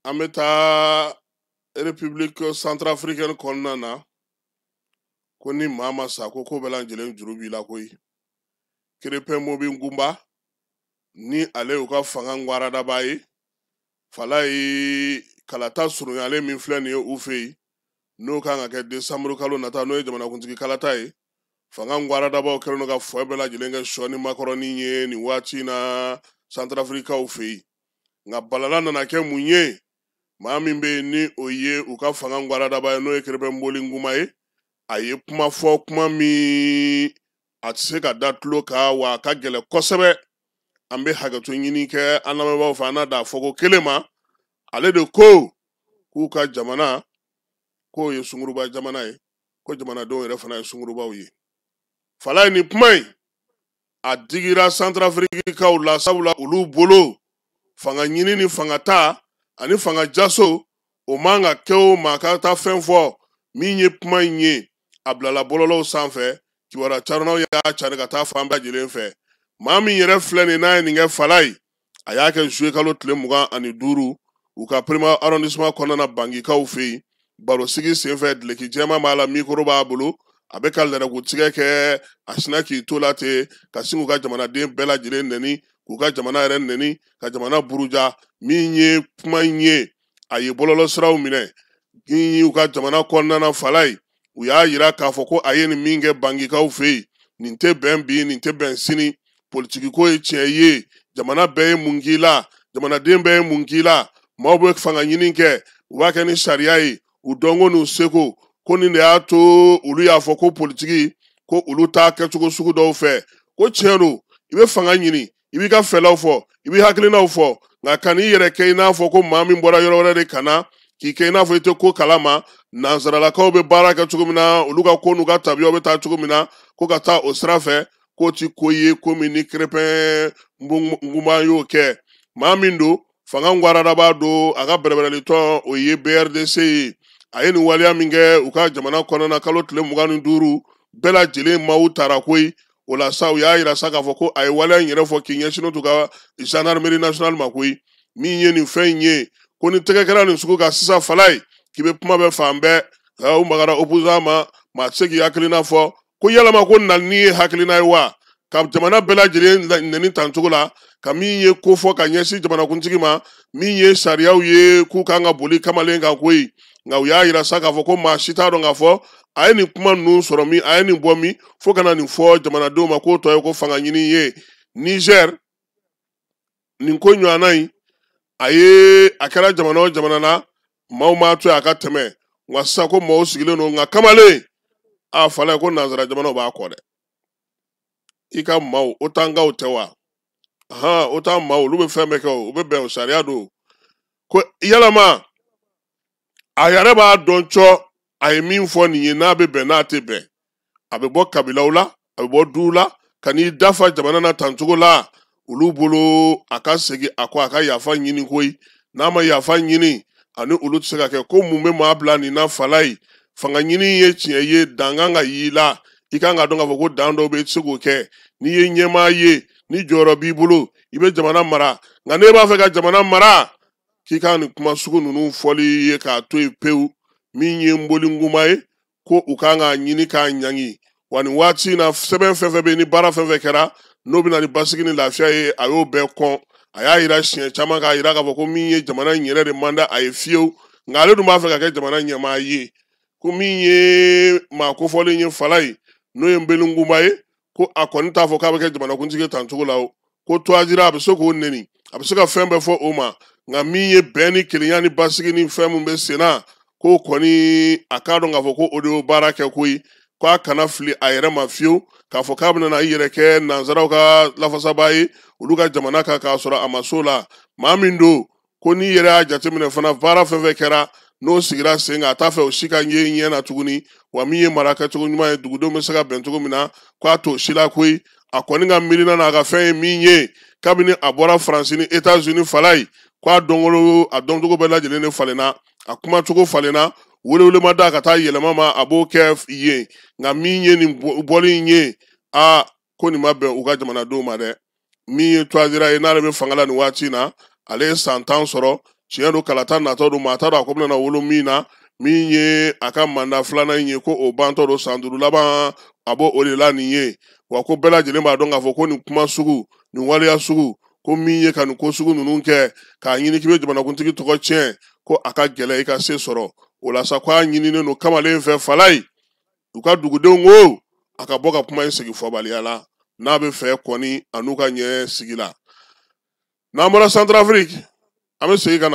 An bɛ taa République centrafricaine kɔnɔna na, ko ni maa ma sa ko ko bɛɛ lajɛlen juru b'i la koyi. Crépin Mboli Nkumba ni ale y'u ka fanga ŋwaradaba ye, Falayi, kalata surunyalen min filɛ nin ye u fɛ yen, n'o kan ka kɛ desanburu kalo nata, n'o ye jamanakuntigi kalata ye, fanga ŋwaradabaw kɛlen don ka fɔ bɛɛ lajɛlen kɛ sɔ ni makɔrɔni ye nin waati in na Santarafirikaw fɛ yen. Nka balala nana kɛ mun ye? Maa min bɛ yen ni o ye u ka fanga ŋwaradaba ye, n'o ye Crépin Mboli Nkumba ye, a ye kuma fɔ, kuma min a tɛ se ka da tulo kan, wa a ka gɛlɛn kosɛbɛ. An bɛ hakɛto ɲini kɛ an lamɛnbaaw fɛ, an n'a da fɔko kelen ma. Ale de ko k'u ka jamana k'o ye sunguruba jamana ye, ko jamanadenw yɛrɛ fana ye sungurubaw ye. Falayi, nin kuma in a digira Santarafirikikaw la, sabula olu bolo fanga ɲini ni fanga ta ani fanga jaso o man ka kɛ o maa ka taa fɛn fɔ. Min ye kuma in ye, a bilala bɔlɔlɔw sanfɛ, kibaruya carinnaw y'a cari ka taa fan bɛɛ lajɛlen fɛ. Maa min yɛrɛ filɛ nin n'a ye nin kɛ, Falayi, a y'a kɛ zuwe kalo tile 25, u ka premier arrondissement kɔnɔna na, Bangikaw fɛ yen, barosigi senfɛ. Dileki jɛman b'a la, mikoro b'a bolo, a bɛ ka lɛrɛkutigɛ kɛ, a sinna k'i to la ten ka sin k'u ka jamanaden bɛɛ lajɛlen nɛni, k'u ka jamana yɛrɛ nɛni, ka jamana buruja. Min ye kuma in ye, a ye bɔlɔlɔsiraw minɛ ni u ka jamana kɔnɔna na. Falayi, u y'a yira k'a fɔ ko a ye nin min kɛ Bangikaw fɛ yen, nin tɛ bɛn bi, nin tɛ bɛn sini. Politikiko ye tiɲɛ ye, jamana bɛɛ ye mun k'i la, jamanaden bɛɛ ye mun k'i la? Maaw bɛ fanga ɲini kɛ, u b'a kɛ ni sariya ye, u dɔnko n'u seko. Ko nin de y'a to olu y'a fɔ ko politiki ko olu t'a kɛcogo sugu dɔw fɛ. Ko tiɲɛ don, i bɛ fanga ɲini, i b'i ka fɛlaw fɔ, i b'i hakilinaw fɔ, nka kan'i yɛrɛ kɛ i n'a fɔ ko maa min bɔra yɔrɔ wɛrɛ de ka na, k'i kɛ i n'a fɔ i tɛ ko kalama. Nansaralakaw bɛ baara kɛ cogo min na, olu ka ko n'u ka tabiyaw bɛ taa cogo min na, ko ka taa o sira fɛ, k'o ti ko ye. Ko min ni Crépin Nkumba y'o kɛ, maa min don, fanga ŋwaradaba don, a ka bɛrɛbɛrɛlitɔn o ye BRDC ye. A ye nin waleya min kɛ u ka jamana kɔnɔna kalo tile 25, bɛɛ lajɛlen maaw taara koyi. O la sa, u y'a yira sa k'a fɔ ko a ye waleya in yɛrɛ fɔ k'i ɲɛsin t'u ka gendarmerie nationale ma koyi. Min ye nin fɛn in ye, ko ni tɛgɛ kɛra nin sugu kan sisan, Falayi, k'i bɛ kuma bɛ fan bɛɛ, u magara opposant ma, maa tɛ se k'i hakilina fɔ. Ko yalama ko nali ye hakilina ye wa, ka jamana bɛɛ lajɛlen nɛni tan cogo la, ka min ye ko fɔ ka ɲɛsin jamanakuntigi ma, min ye sariyaw ye k'u kan ka boli kamalen kan koyi. Nka u y'a yira sa k'a fɔ ko maa si t'a dɔn k'a fɔ a ye nin kuma ninnu sɔrɔ min, a ye nin bɔ min, fo ka na nin fɔ jamanadenw ma k'o tɔ ye ko fanga ɲini ye. Niger, nin ko ɲɔgɔnna in, a ye a kɛra jamana o jamana na, maaw m'a to yen a ka tɛmɛ. Nka sisan ko maaw sigilen don, nka kamalen a Falayi, ko nansara jamanaw b'a kɔ dɛ. I ka maaw, OTANkaw tɛ wa? Ahan, OTAN maaw, olu bɛ fɛn bɛɛ kɛ o, u bɛ bɛn o sariya don. Ko yalama a yɛrɛ b'a dɔn cɔ a ye min fɔ nin ye, n'a bɛ bɛn, n'a tɛ bɛn. A bɛ bɔ kabilaw la, a bɛ bɔ duw la, ka n'i dafa jamana na tan cogo la. Olu bolo a ka segin a kɔ, a ka yafa ɲini koyi. N'a ma yafa ɲini, ani olu tɛ se ka kɛ. Ko mun bɛ maa bila nin na, Falayi? Fanga ɲini ye tiɲɛ ye, dan kan ka y'i la. I kan ka dɔn k'a fɔ ko dan dɔw bɛ, i tɛ se k'o kɛ. N'i ye ɲɛmaa ye, ni jɔyɔrɔ b'i bolo, i bɛ jamana mara. Nka n'e b'a fɛ ka jamana mara, k'i ka nin kuma sugu ninnu fɔli ye k'a to yen pewu. Min ye Mboli Nkunba ye, ko u kan k'a ɲini k'a ɲangi. Wa nin waati in na, sɛbɛn fɛn fɛn bɛ yen, ni baara fɛn fɛn kɛra, n'o bɛ na ni basigi ni lafiya ye, a y'o bɛɛ kɔn. A y'a yira siɲɛ caman k'a yira k'a fɔ ko min ye jamana in yɛrɛ de man di a ye fiyewu, nka ale dun b'a fɛ ka kɛ jamana ɲɛmaa ye. Ko min ye maa kofɔlen ye, Falayi, n'o ye Mbeli Nkunba ye, ko a kɔni t'a fɔ k'a bɛ kɛ jamanakuntigi ye tan cogo la o. Ko Touadéra, a bɛ se k'o neni, a bɛ se ka fɛn bɛɛ fɔ o ma, nka min ye bɛn ni kelenya ni basigi ni fɛn min bɛ sen na, k'o kɔni a k'a dɔn k'a fɔ ko o de y'o baara kɛ koyi. K'a kana fili a yɛrɛ ma fiyewu k'a fɔ k'a bɛna i yɛrɛ kɛ nansaraw ka lafasabaa ye olu ka jamana kan, k'a sɔrɔ a ma s'o la. Maa min don, ko n'i yɛrɛ y'a jateminɛ fana, baara fɛn fɛn kɛra n'o sigira sen kan, a t'a fɛ o si ka ye ɲɛ na tuguni. Wa min ye mara kɛcogo ɲuman ye, dugudenw bɛ se ka bɛn cogo min na, k'a t'o si la koyi. A kɔni ka miirina n'a ka fɛn ye min ye, kabini a bɔra Faransi ni États-Unis, Falayi, ko a dɔnkolo, a dɔncogo bɛɛ lajɛlen de falenna, a kumacogo falenna, welewelema da ka taa yɛlɛma ma, a b'o kɛ yen. Nka min ye nin bɔli in ye, aa, ko nin ma bɛn u ka jamanadenw ma dɛ. Min ye Touadéra ye, n'ale bɛ fanga la nin waati in na, ale ye san 10 sɔrɔ. Tiɲɛ don, kalata natɔ don, maa t'a dɔn a ko bɛna wolo min na. Min ye a ka manda filanan in ye, ko o bantɔ don, san 5 laban a b'o o de la nin ye. Wa ko bɛɛ lajɛlen b'a dɔn k'a fɔ ko nin kuma sugu, nin waleya sugu, ko min ye ka nin ko sugu ninnu kɛ k'a ɲini k'i bɛ jamanakuntigi tɔgɔ tiɲɛ, ko a ka gɛlɛn i ka se sɔrɔ o la sa. Ko a ɲininen don kamalen fɛ Falayi, u ka dugudenw ko a ka bɔ ka kuma in segin fɔbaliya la n'a bɛ fɛ kɔni a n'u ka ɲɛ sigi la. N'an bɔra Centrafrique, an bɛ segin ka na.